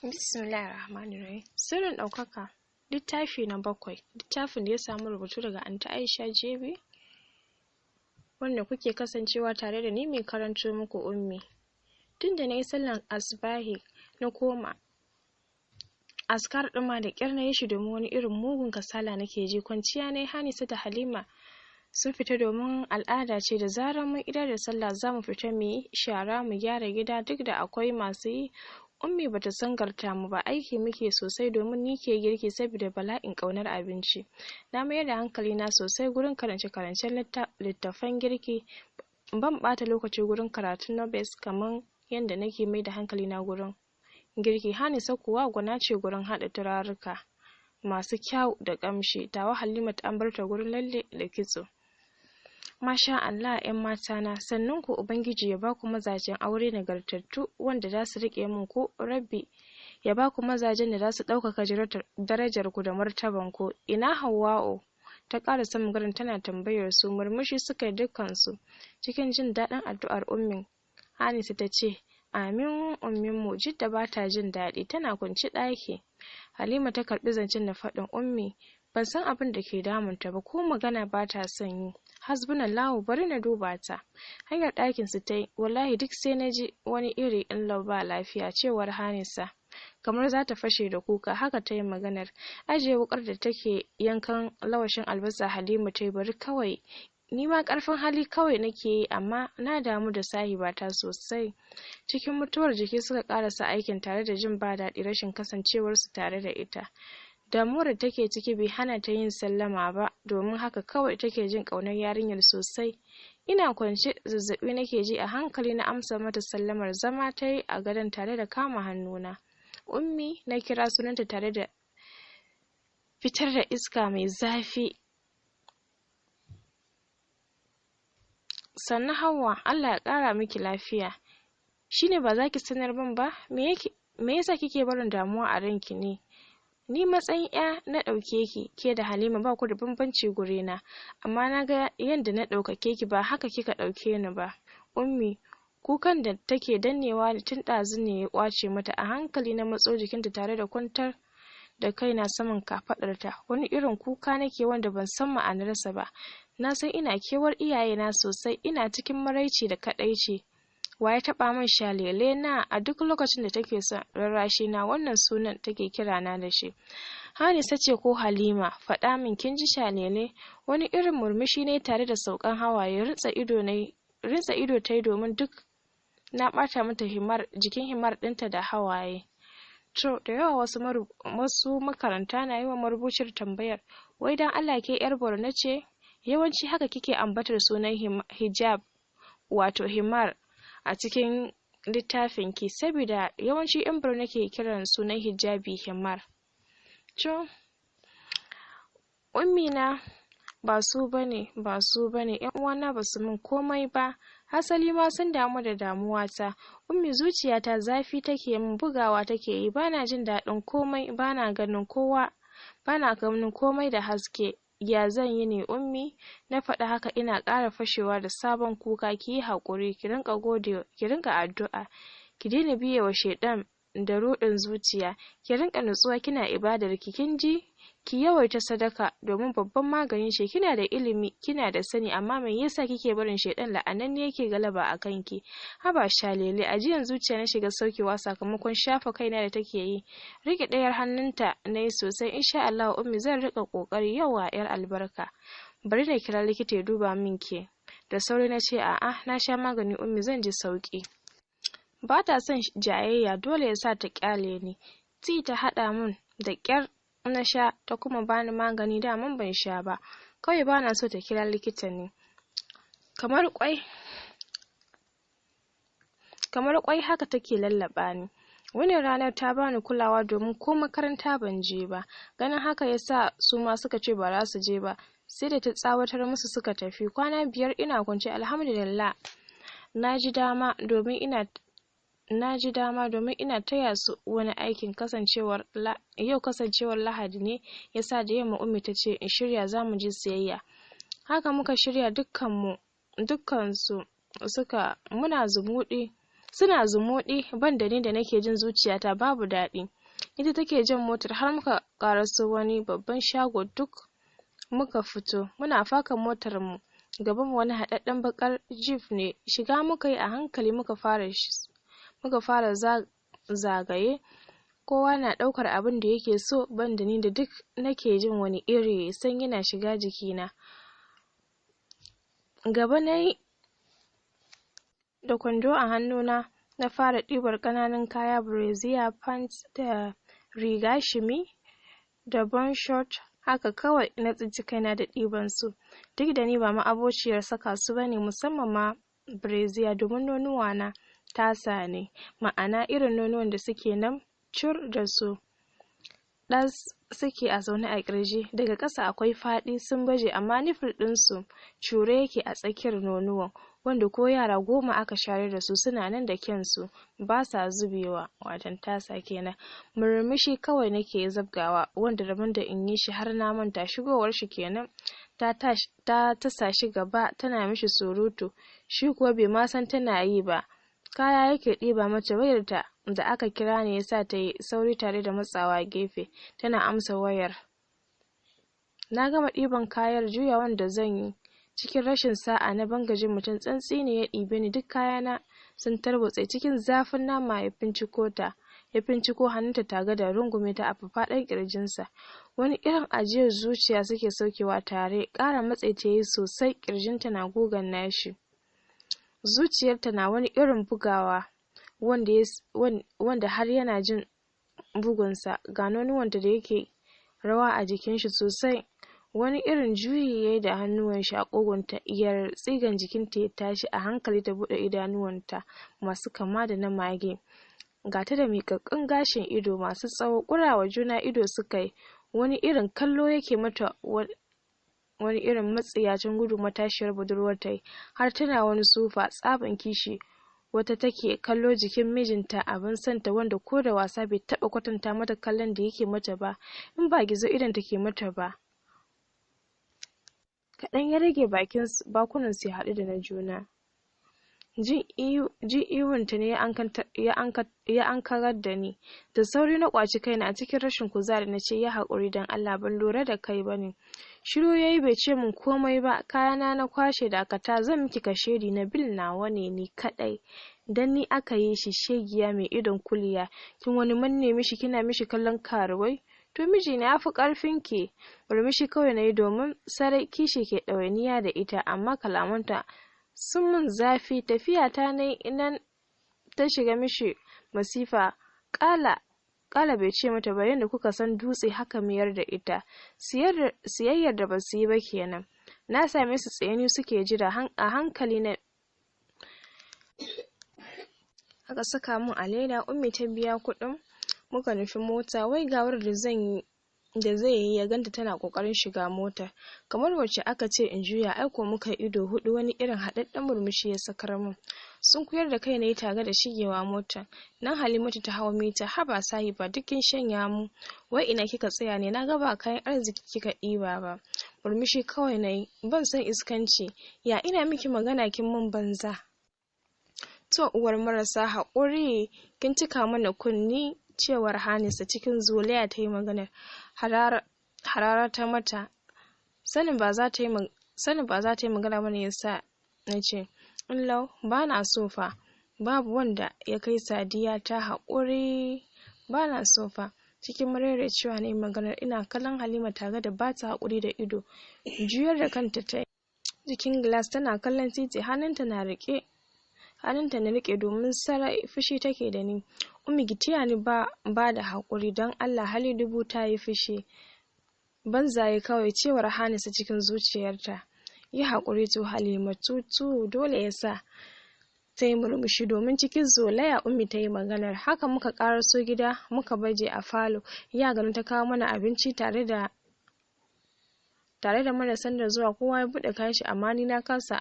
Bismillahirrahmanirrahim. Sirrin ɗaukaka, littafi na bakwai, littafin da ya samu rubutu daga Anty Aisha JB, wanda kuke kasancewa tare da ni mai karanto muku Ummi. Tun da na yi sallar asubahi na koma askar ɗin ma da ƙyar na yi shi domin wani irin mugun kasala nake ji. Kwanciya na yi, Hanisa da Halima sun fita domin al'ada ce da zarar mun idar da sallah za mu fita mu yi shara, mu gyara gida, duk da akwai masu yi. Ummi bata sangarta mu ba, aiki muke sosai domin ni ke girki saboda bala'in ƙaunar abinci. Na mayar da hankali na sosai gurin karance-karancen littattafan girki. Ban ɓata lokaci gurin karatun novels kamar yadda nake mai da hankali na gurin girki. Hanisa kuwa gwana ce gurin haɗa turaruka masu kyau da ƙamshi. Tawa Halimat an barta gurin lalle da kitso. Masha Allah, ƴan mata na, sannun ku. Ubangiji ya baku mazajen aure nagartattu wanda zasu riƙe min ku. Rabbi ya baku mazajen da zasu ɗaukaka darajar ku da martaban ku. Ina Hauwa'u? Ta ƙarasa maganar tana tambayar su. Murmushi suka yi dukkan su cikin jin daɗin addu'ar Ummin. Hanisa ta ce, "Amin, ummin mu." Jidda bata jin daɗi, tana kwance ɗaki. Halima ta karɓi zancen da faɗin, "Ummi, ban san abin da ke damunta ba, ko magana bata son yi." "Hasbunallahu, bari na duba ta." Hanyar ɗakin su tayi. "Wallahi duk sai na ji wani iri in ba lafiya," cewar Hanisa kamar zata fashe da kuka haka tayi maganar. Ajiye wukar da take yankan lawashin albasa Halima tayi. "Bari kawai, ni ma ƙarfin hali kawai nake yi, amma na damu da sahibata sosai." Cikin mutuwar jiki suka ƙarasa aikin tare da jin ba daɗi rashin kasancewar su tare da ita. Damuwar da take ciki bai hana ta yin sallama ba, domin haka kawai take jin ƙaunar yarinyar sosai. Ina kwance, zazzaɓi nake ji, a hankali na amsa mata sallamar. Zama tayi a gadon tare da kama hannuna. "Ummi," na kira sunanta tare da fitar da iska mai zafi. "Sannu Hauwa, Allah ya ƙara miki lafiya. Shine ba zaki sanar min ba? Me yake, me yasa kike barin damuwa a ranki ne? Ni matsayin ƴa na ɗauke ki, ke da Halima ba ku da bambanci gurina, amma na ga yanda na ɗaukake ki ba haka kika ɗauke ni ba." Ummi, kukan da take dannewa tun ɗazu ne ya ƙwace mata. A hankali na matso jikinta tare da kwantar da kaina saman kafaɗarta. Wani irin kuka nake wanda ban san ma'anarsa ba. Na san ina kewar iyayena sosai, ina cikin maraici da kaɗaici. Wa ya taɓa min shalele na? A duk lokacin da take son rarrashi na, wannan sunan take kira na da shi. "Hanisa ce ko Halima? Faɗa min, kin ji shalele?" Wani irin murmushi ne tare da saukan hawaye. Rintsa ido ne, rintsa ido tayi, domin duk na ɓata mata himar jikin himar ɗinta da hawaye. To, da yawa wasu makaranta na yi wa marubuciyar tambayar, wai dan Allah ke yar Borno ce? Yawanci haka kike ambatar sunan hijab, wato himar, a cikin littafin ki, saboda yawanci yan Borno ke kiran sunan hijabi himar. To, Ummi na, ba su bane, ba su bane. Yan uwana basu min komai ba, hasali ma sun damu da damuwata. Ummi, zuciyata zafi take min, bugawa take yi, bana jin daɗin komai, bana ganin kowa, bana ganin komai da haske. Ya zan yi ne, Ummi? Na faɗi haka ina ƙara fashewa da sabon kuka. "Ki yi haƙuri, ki rinƙa gode, ki rinƙa addu'a, ki daina biye wa shaiɗan da ruɗin zuciya, ki rinƙa nutsuwa kina ibadar ki, kin ji? Ki yawaita sadaka domin babban magani ce. Kina da ilimi, kina da sani, amma me yasa kike barin shaiɗan la'ananne yake galaba a kanki? Haba shalele." Ajiyan zuciya na shiga saukewa sakamakon shafa kaina da take yi. Rike ɗayar hannunta na yi sosai. "Insha Allah, Ummi, zan rika kokari. Yawa yar albarka, bari na kira likita ya duba min ke." Da sauri na ce, "A'a, na sha magani, Ummi, zan ji sauki." Ba ta son jayayya, dole ya sa ta kyale ni. Tea ta haɗa mun, da ƙyar na sha, ta kuma bani magani. Daman ban sha ba, kawai bana so ta kira likita ne. Kamar kwai haka take lallaɓa ni. Wannan ranar ta bani kulawa domin ko makaranta ban je ba. Ganin haka yasa su ma suka ce ba za su je ba, sai da ta tsawatar musu suka tafi. Kwana 5 ina kwance. Alhamdulillah, na ji dama domin ina taya su wani aikin. Kasancewar yau kasancewar Lahadi ne yasa da yamma Ummi ta ce in shirya, zamu je siyayya. Haka muka shirya dukkan mu, dukkan su suka muna zumuɗi. Suna zumuɗi banda ni da nake jin zuciyata babu daɗi. Ita take jan motar har muka ƙaraso wani babban shago, duk muka fito. Muna faka motar mu, gaban mu wani haɗaɗɗen baƙar jeep ne. Shiga muka yi a hankali, muka fara zagaye, kowa na ɗaukar abin da yake so banda ni da duk nake jin wani iri, sanyi na shiga jikina. Gaba nayi da kwando a hannuna, na fara ɗibar ƙananan kaya: brassiere, pants da riga shimi da bum short. Haka kawai na tsinci kaina da ɗiban su, duk da ni ba ma'abociyar saka su bane, musamman ma brassiere, domin nonuwa na tasa ne, ma'ana irin nonuwan da suke nan cur da su ɗas suke a zaune a ƙirji, daga ƙasa akwai faɗi, sun baje, amma nipple ɗinsu cure yake a tsakiyar nonuwan, wanda ko yara 10 aka shayar da su suna nan da kyansu, basa zubewa, watan tasa kenan. Murmushi kawai nake zabgawa, wanda rabon da in yi shi har na manta. Shigowar shi kenan, ta tasa shi gaba tana mishi surutu, shi kuwa bai ma san tana yi ba, kaya yake ɗiba mata. Wayarta da aka kira ne yasa ta yi sauri tare da matsawa gefe tana amsa wayar. Na gama ɗiban kayar, juyawan da zan yi, cikin rashin sa'a na bangaje mutum, tsantsi ne ya ɗibe ni, duk kayana sun tarwatse. Cikin zafin nama ya finciko ta, ya finciko hannunta tare da rungume ta a fafaɗan ƙirjinsa. Wani irin ajiyar zuciya suke saukewa tare. Ƙara matse ta yayi sosai, ƙirjinta na gugan nashi, zuciyarta na wani irin bugawa wanda har yana jin bugunsa, ga nonuwanta da yake rawa a jikin shi sosai. Wani irin juyi yayi da hannuwan shi a ƙugunta, yar tsigan jikinta ya tashi. A hankali ta buɗe idanuwanta masu kama da na mage, gata da miƙaƙƙun gashin ido masu tsawo. Ƙurawa juna ido suka yi, wani irin kallo yake mata. Wani irin matsiyacin gudu matashiyar budurwar tayi, har tana wani sufa tsaban kishi. Wata take kallo jikin mijinta, abin sonta, wanda ko da wasa bai taɓa kwatanta mata kallon da yake mata ba, in ba gizo idonta ke mata ba. Kaɗan ya rage bakin bakunan su ya haɗu da na juna. Jin ihunta ne ya ankarar da ni. Da sauri na ƙwaci kaina, a cikin rashin kuzari na ce, "Yi haƙuri don Allah, ban lura da kai bane." Shiru yayi, bai ce min komai ba. Kayana na kwashe. "Dakata, zan miki kashedi, Nabil nawa ne ni kaɗai, dan ni aka yi shi. Shegiya mai idon kuliya, kin wani manne mishi, kina mishi kallon karuwai. To mijina yafi ƙarfin ki." Murmushi kawai nayi, domin sarai kishi ke ɗawainiya da ita, amma kalamanta sun mun zafi. Tafiya ta nayi nan, ta shiga mishi masifa, ƙala ƙala bai ce mata ba, yanda kuka san dutse haka mayar da ita. Siyayyar da basu yi ba kenan. Na same su tsaye, ni suke jira. A hankali na aka saka mun a leda, Ummi ta biya kuɗin, muka nufi mota. Waigawar da zan yi da zai yi ya ganta tana kokarin shiga mota kamar wacce aka ce in juya. Aiko muka ido hudu, wani irin haɗaɗɗen murmushi ya sakar mun. Sunkuyar da kai nayi tare da shigewa mota. Nan Halimatu ta hau mita, "Haba sahiba, duk kin shanya mu, wai ina kika tsaya ne? Na ga ba kayan arziki kika ɗiba ba." Murmushi kawai nayi, ban son iskanci. "Ya ina miki magana kin mun banza? To uwar marasa haƙuri, kin cika mana kunni," cewar Hanisa. Cikin zolaya ta yi maganar, harara ta mata. Sanin ba za ta yi magana bane yasa na ce, "Illau ba na so fa, babu wanda ya kai Sadiya ta haƙuri, ba na so fa." Cikin maraicewa na yi maganar, ina kallon Halima tare da bata haƙuri da ido. Juyar da kanta ta jikin glass tana kallon titi, hannunta na riƙe hannunta na riƙe, domin sarai fushi take da ni. "Ummi, ki taya ni ba da haƙuri don Allah, hali dubu ta yi fushi." "Banzaye kawai," cewar Hanisa cikin zuciyarta. "Yi haƙuri to Halima tutu." Dole yasa ta yi murmushi, domin cikin zolaya Ummi ta yi maganar. Haka muka ƙaraso gida, muka baje a falo. Ya ganin ta kawo mana abinci tare da mana sandar zuwa. Kowa ya buɗe kayan shi, amma ni na kasa.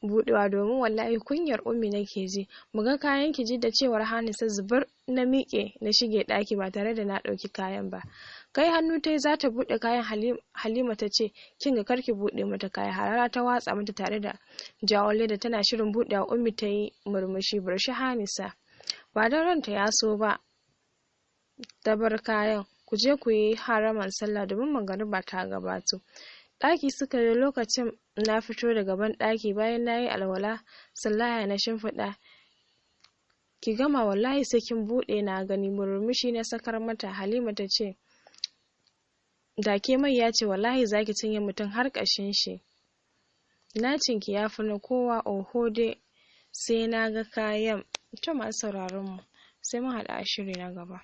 Buɗewa domin wallahi kunyar Ummi nake ji. Muga kayan ki Jidda, cewar Hanisa. Zubar na miƙe na shige ɗaki ba tare da na ɗauki kayan ba. Kai hannu tayi za ta buɗe kayan, Halima ta ce, "Kin ga, karki buɗe mata kaya." Harara ta watsa mata tare da jawo leda tana shirin buɗewa. Ummi ta yi murmushi, "Bar shi Hanisa." Ba don ranta ya so ba ta bar kayan. Ku je ku yi haraman sallah domin magariba ta gabato. Ɗaki suka yi. Lokacin na fito daga ban ɗaki bayan na yi alwala, sallaya na shimfiɗa. "Ki gama, wallahi sai kin buɗe na gani." Murmushi na sakar mata. Halima ta ce, "Da ke mai ya ce, wallahi zaki cinye mutum har ƙashin shi. Nacin ki ya fi na kowa. Oho dai, sai na ga kayan." To, masu sauraron mu, sai mun haɗu a shiri na gaba.